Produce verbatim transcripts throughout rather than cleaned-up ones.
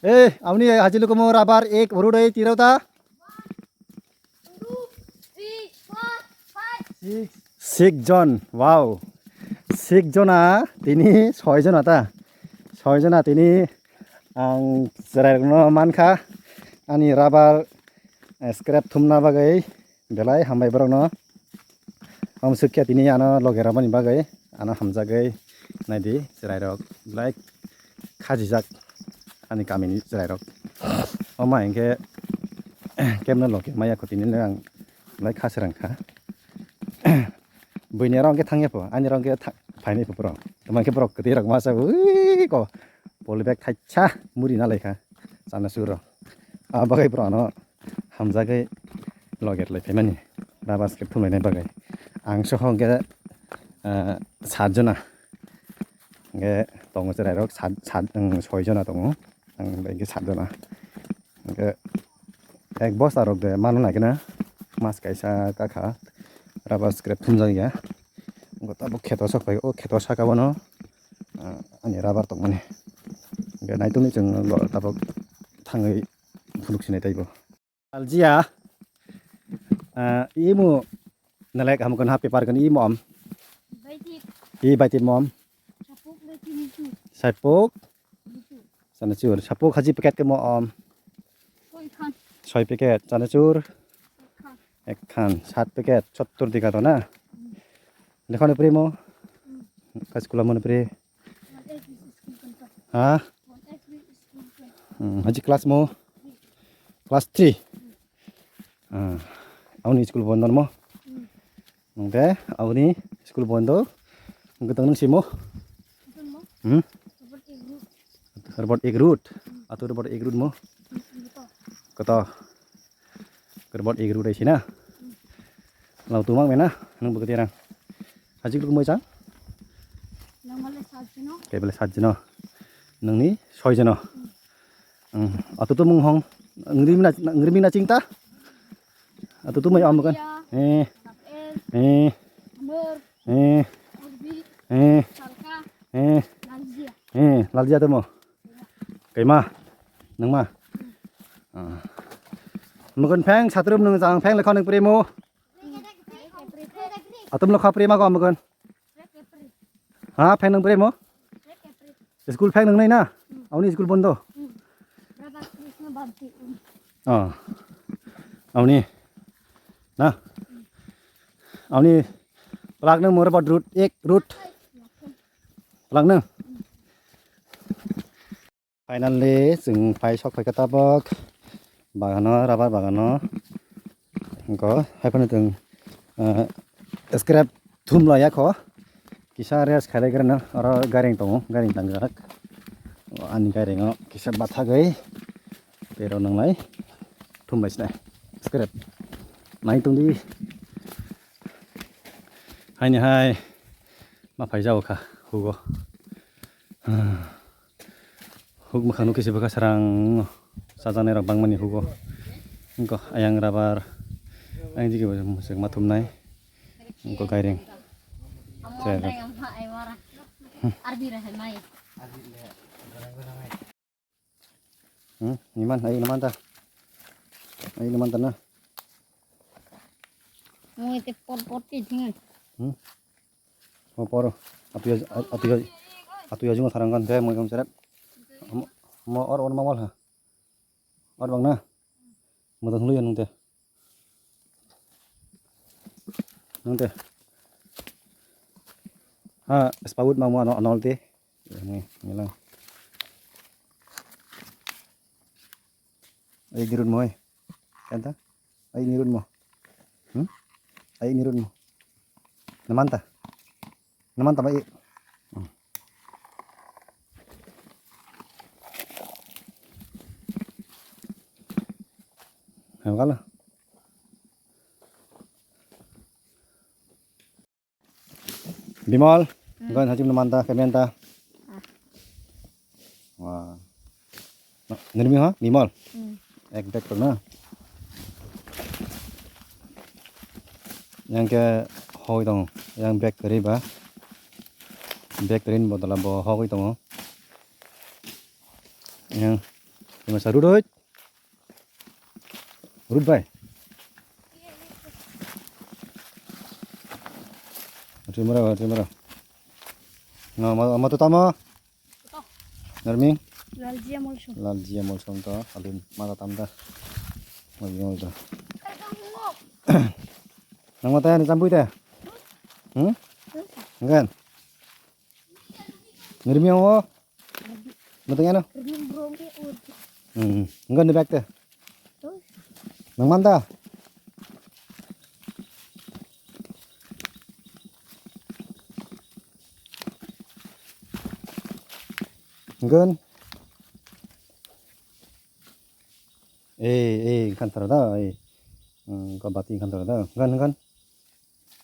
Eh, amni haji lukumu rabar ek urudai tirau ta. Six jon, wow. Six jona tini soi jona ta. Soi jona tini ang chwrairokno mankha. Ani rabar, eh, scrap thumna bagwi belai hambai borokno. Omo swkhe tini ano loge ramani bagwi ano hamjagwi naidi chwrairok belai khajijak ani kamini chwrairok. Omo hinkhe kebno loge maya kho tini ang belai kha srang kha. Buini aro hinkhe thangya pho, ani aro hinkhe tha-, phainai pho borok. Tamo hinkhe borok kwtwi rok masa ui ko polybag thaisa muri na laikha chana suro. A bagwi borok ano hamjagwi loge lai phaimani rubber scrap thumlaina bagwi. Ang soho hinkhe, ah, sat jona. Hinkhe tongo chwrairok sat, sat, um, soi jona tongo. Ang bai hinkhe sat jona. Hinkhe ek bosta rok de mano nai khe na mas kaisa kakha rubber scrap thumjak ya. Hinkhe tabuk kheto sok phai o kheto saka bono, ah, ani rubber tongmani. Hinkhe naitukni chwng tabuk thangwi phunuk sinai taibo. Algia. Ah, imo nalek ham kon ha paper kon imo am. Baitit. I baitit mom. Sapuk le tini chu. Sapuk. Tini chu. Sana chur. Sapuk haji packet ke mo am. Soi khan. Soi packet. Sana chur. Ek khan. Ek khan. Sat packet. Sottur dika to na. Hmm. Lekha ni primo. Hmm. Kas kula mo ni pri. One X school kan to. Ha? One X school kan. Hmm. Haji class mo. Class three. Ah, auni school bondo mo? Hmm. Nungde auni school bondo. Nungde tong nung simo? Betul mo? Hmm? Robot ek root. Robot ek root. Hmm. Atu robot ek root mo? Hmm, betul. Koto? Robot ek root ai sina? Hmm. Lau tumang mena, nung bukati rang. Hajik luk moi chang? Nang bale sat jeno. Kebele sat jeno. Nungni soi jeno. Hmm. Hmm. Atu tu mung hong. Ngri mina, ngri mina chingta. Atu tu mai am kan. Iya. Eh. Rafael. Eh. Amor. Eh. Orbi. Eh. Salka. Eh. Lalzia. Eh. Lalzia tu mo. Kaima. Nangma. Ah. Mukun pheng satrum nung jang pheng lekha nung primo. Atum lo khapri ma ko amugun. Ha, pheng nang primo? School pheng nang nai na? Auni school bondo. Ah. Auni. Na. Auni. Plak nang mor bad root, ek root. Plak nang. Finally, chwng phai sok phaikha tabok bagano, rubber bagano. Hwnkhe haiphano chwng, eh, scrap thumlaiya kho. Kisa rest khailaigrano, oro gairing tongo, gairing tangjak. O ani gairingo kisa bathagwi tei rw nanglai thumlai sinai scrap. Nai tongdi. Haini hai ma phai jao kha hugo. Huk mwkhang nukhe se bwkha srang chajaknai rok bangmani hugo. Wngkha ayang rubber, ayang jigi bo mwswk ma thumnai. Wngkha gairing. Chwrairok. Hmm, niman, ai niman ta. Ai niman ta na. Mui te pot pot ke jingai. Hmm. Mo poro. Atu ya, atu ya, atu ya jungo tharang kan, dai mo jong serep. Mo, mo or, or ma wal ha. Or bang na. Mo ta thulu ya nung te. Nung te. Ha, spawut ma mo ano, anol te. Ni, ni lang. Ai dirut mo, eh. Kan ta? Ai nirut mo. Hmm? Ai nirut mo. Namanta. Namanta ba i. Hmm. Hewkala. Bimal, hmm. Gan hajim na manta, kementa. Ah. Wah. Nirmi ha, Bimal. Hmm. Ek bag to na. Yang ke hoi tong, yang bag kari ba. Bag kari ni bodol bo hoi tong. Yang Masa rut oi. Rut bai. Rut mara, rut mara. No, ma, ma tu tamo. Narmi? Lal Jia Molsom. Lal Jia Molsom to, alin mata tamda. Lal Jia Molsom. Nang mata ni champui te? Hmm? Enggak. Narmi ang wo? Mata ano? Hmm. Enggak ni bag te. Nang manta? Gan. Eh, eh, kan tara da, eh. Hmm, ko bati kan tara da. Gan, gan.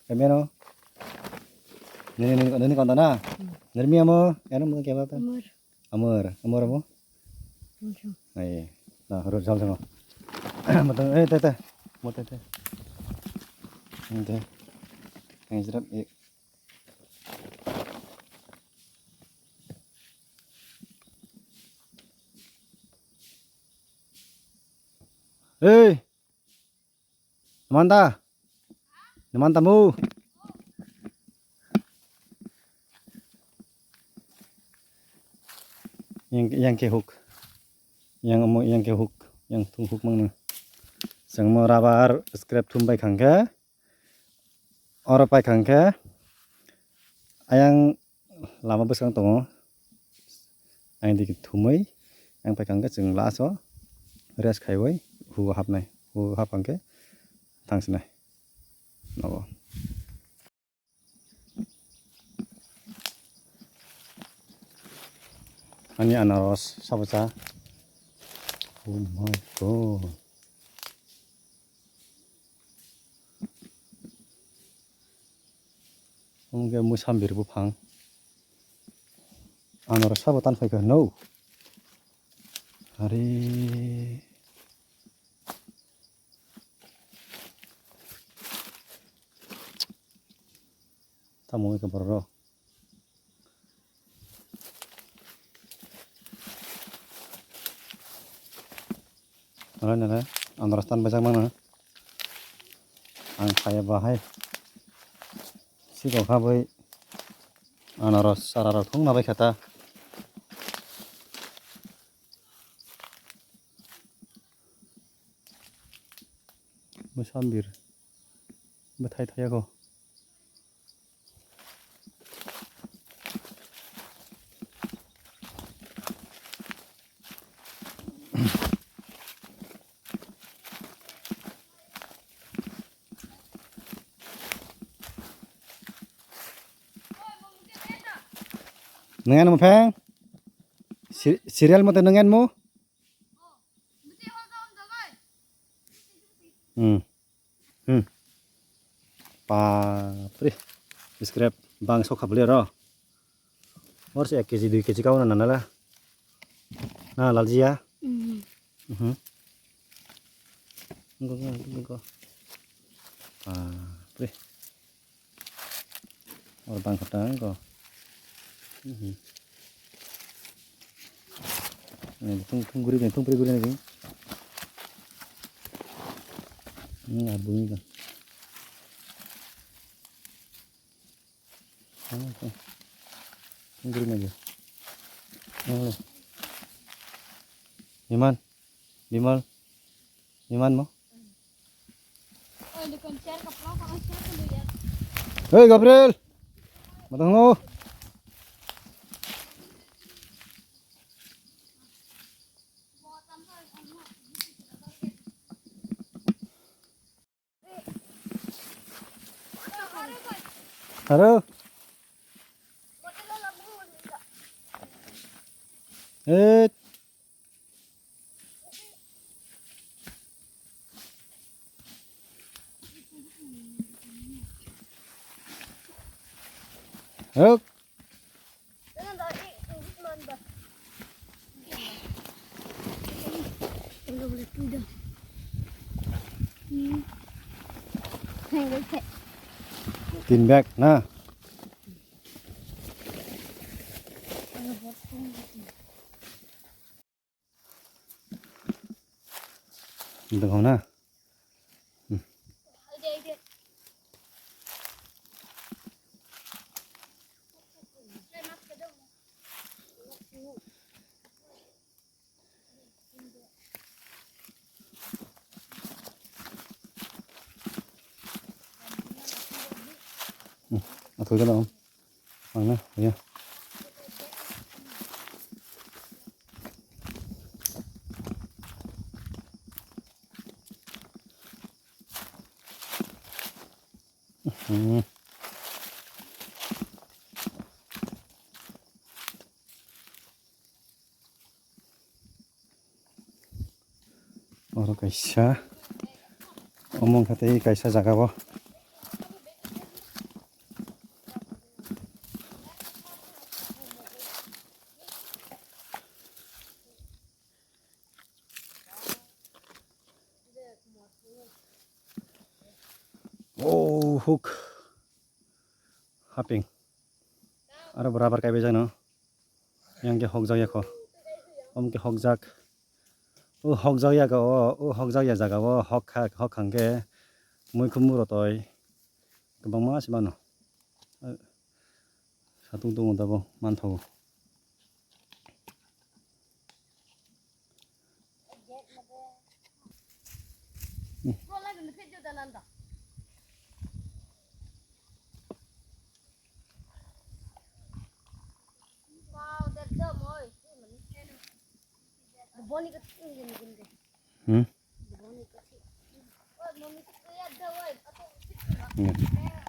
Kemeno. Nini, nini, nini kan tana. Nini mi amo, ano mo kemata. Amor, amor mo. Ai, na, ro jal jang. Matang, eh, te, te. Mo te, te. Te. Ang jirap, eh. Hey. Manta. Ni manta mu. Yang, yang ke hook. Yang mo, yang ke hook. Yang thung hook mang na. Sang mo rubber scrap thum bai khang khe. Oro pai khang khe. Ayang lama bwskang tongo. Ayang digi thumwi, ayang paikha hwnkhe chwng last o rest khaiwi hugo hapnai. Hugo hap hwnkhe thangsinai nogo. Ani anaros sabo cha. Oh my God. Hwnkhe mwsambir buphang. Anoro sabo tan phaikha hwno. Are. Tamo wngkha borok rok. Nalai nalai, anaros tan baijakmano. Ang phaiya bahai. Sikok habwi anaros chara rok thung nabai kha ta. Mwsambir bwthai thaiya kho. Nang yan mo pheng? Si-, serial mo te nang yan mo? Hmm. Hmm. Bapre. Scrap bang sok khabli aro. Or se ek kg dui kg kau na nana la. Na laljiya. Hmm. Mhm. Go, go, go, go. Bapre. Or bang kha tang ko. Mhm. Ni thung, thung guri ni, thung pri guri ni. Ni abu ni ko. Thung guri ni. Iman. Bimal. Bimal mo. Hei, Gabriel. Matang lo. Haro. Eh. Hok. Tin bag na. Dong na. Hmm. Hmm, athoi gana. Ang na, ya. Hmm. Oro kaisa, omo wngkha tei kaisa jaga o. Oh, hook. Haping. Aro bo rubber kaibaijak no. Yang ke hokjak ya kho. Om ke hokjak. O hokjak ya kho, o, o hokjak ya jaga o hok kha, hok hang ke muikhumu rotoi. Kwbangma se mano. Satung tongo tabuk manthogo. Hmm?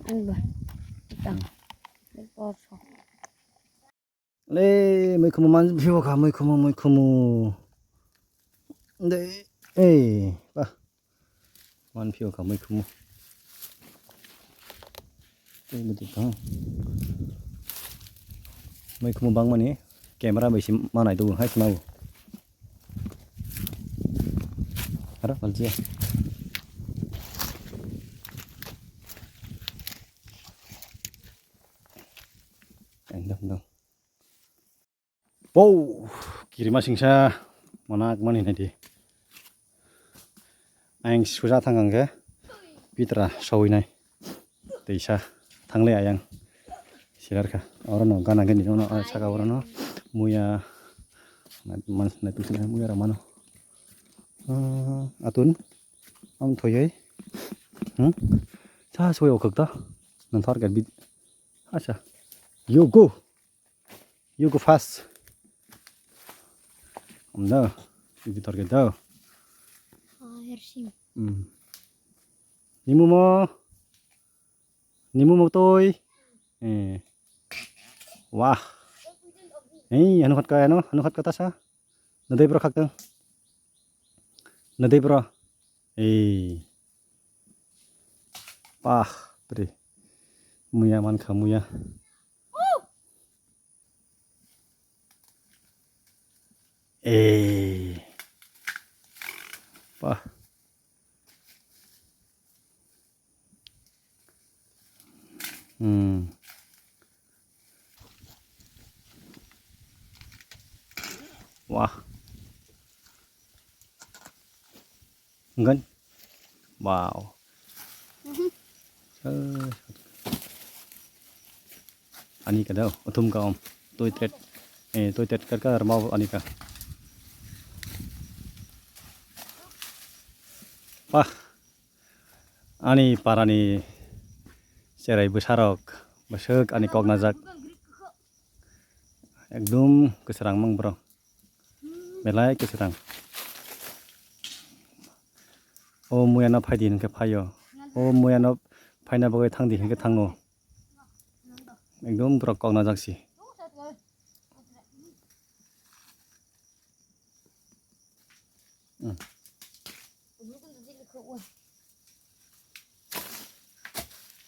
Ini, bah. Ini poso. Le, muikhumu man phio kha, muikhumu, muikhumu. De, ei, bah. Man phio kha, muikhumu. Tei bwtwi kha. Muikhumu bangmani camera bai se manai do, hai se mabo. Aro, palchi. Dong, dong. Pou, kirima singsa manak mani nai di. Ayang suja thang ang khe pitra sawi nai. Teisa thangle ayang silar kha. Oro no gana gani no saka oro no muya man nai tu sini muya ramano. Ah, atun am thoyai. Hmm? Sa sawi okhok ta. Nang thar ka bit. Asa. Yo go. You go fast. Om da. You go target da. Ah, hersim. Hmm. Nimu mo. Nimu mo toi. Eh. Wah. Eh, anu khat ka ano, anu khat ka tasa. Nadai bro khak tang. Nadai bro. Eh. Pah, pri. Muya man kha muya. Eh. Pah. Hmm. Wah. Ngan. Wow. Mhm. Eh, ani ka daw, uthum ka om. Toi tret. Eh, toi tret kar kar mau ani ka. Wah. Ani parani cherai bwsarok, bwswk ani kok najak. Ekdum kwsarang mang borok. Belai kwsarang. O muyano phaidi hinkhe phaio. O muyano phaina bagwi thangdi hinkhe thango. Ekdum borok kok najak si. Hmm.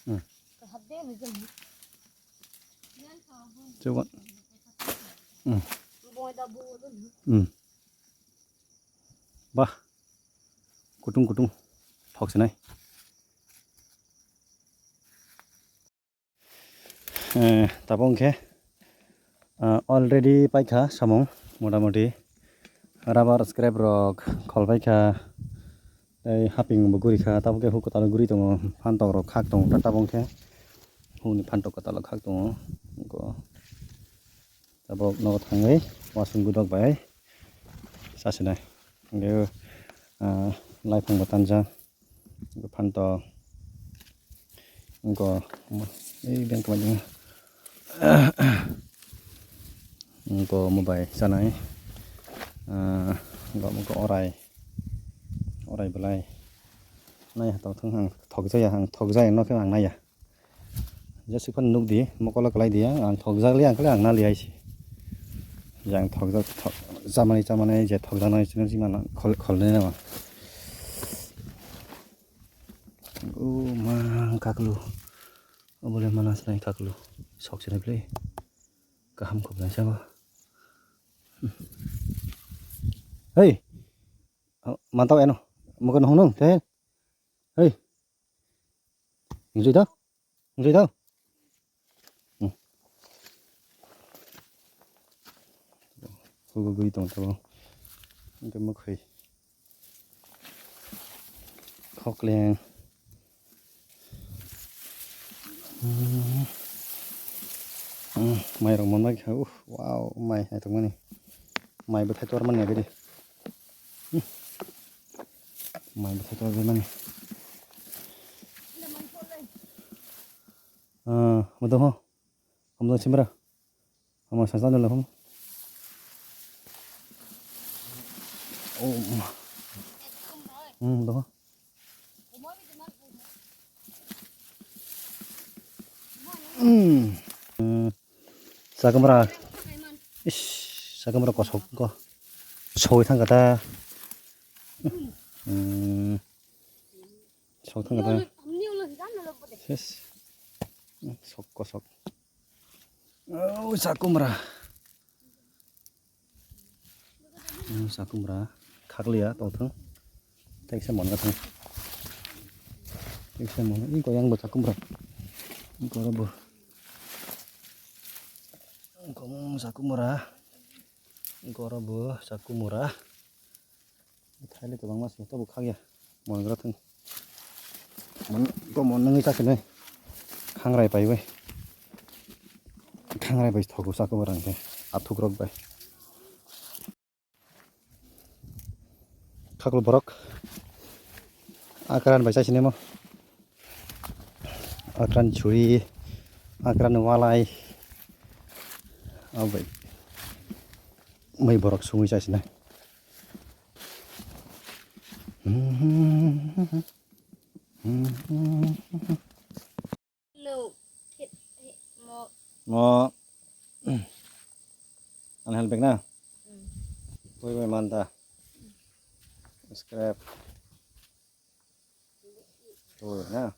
Hmm. Coba. Hmm. Hmm. Bah. Kutung kutung. Thok sinai. Eh, tabuk hwnkhe, ah, already paikha samung, motamoti rubber scrap rok khol paikha, Tei haping bo guri kha, tabuk khe huk kwtal guri tongo, phantok rok khak tongo, ta tabuk khe hukni phantok kwtal rok khak tongo. Tabuk nogo thangwi wasung gudok bai chasinai. Hwnkhe, ah, laiphang bo tanja. Phantok. Wngko, ei beng kwmajang. Wngko omo bai chanai. Ah, wngko, wngko orai. Orai belai. Nai ha tongthung ang thokjaya, ang thokjaya no khe ang naiya. Jesa phano nukdi, mokolo kwlai di, ang thokjak liya, ang khe ang naliya se. Yang thokjak, thok-, chamani, chamani, je thokjaknai, chini, chini, mana, khol-, kholnai nama. O ma, kaklu. Obole mana sinai kaklu. Sok sinai ble. Kaham khobnai sabo. Hei! Mantau eno. Mokon hongnung, te. Hei. Ngjui da? Ngjui da? Hmm. Hugo gui tong tabo. Hingke mwkhwi. Khokleng. Hmm. Hmm. Mai rok mon bai kha. Uh, wow, mai hai tongmani. Mai bwthai tor mani agadi. Hmm. Mai bwthai tor mani. Ah, mudo ho. Hamjak simra. Ama sasa dala hum. Oh. Hmm, doho. Hmm. Hmm. Sakamra. Ish, sakamra kosok ko. Soi thang kata. Hmm. Sok thang kata. Ses. Sok kosok. Oh, sakumra. Hmm, sakumra. Khakliya tongthang. Teksa mon gathang. Teksa mon. Iko yang bo sakumra. Iko ro bo. Iko mung sakumra. Iko ro bo sakumra. Thaile kwbangma se tobo khakya. Mon gra thung. Mon, ko mon nangwi ta kene. Khangrai pai bai. Khangrai bai thogo sako barang khe. Athuk rok bai. Khaklo borok. Akran bai chai sinimo. Akran churi. Akran walai. Abai. Mai borok sungwi chai sinai. Hello. Mo. Ano help na? Koi koi manta. Scrap. Koi na.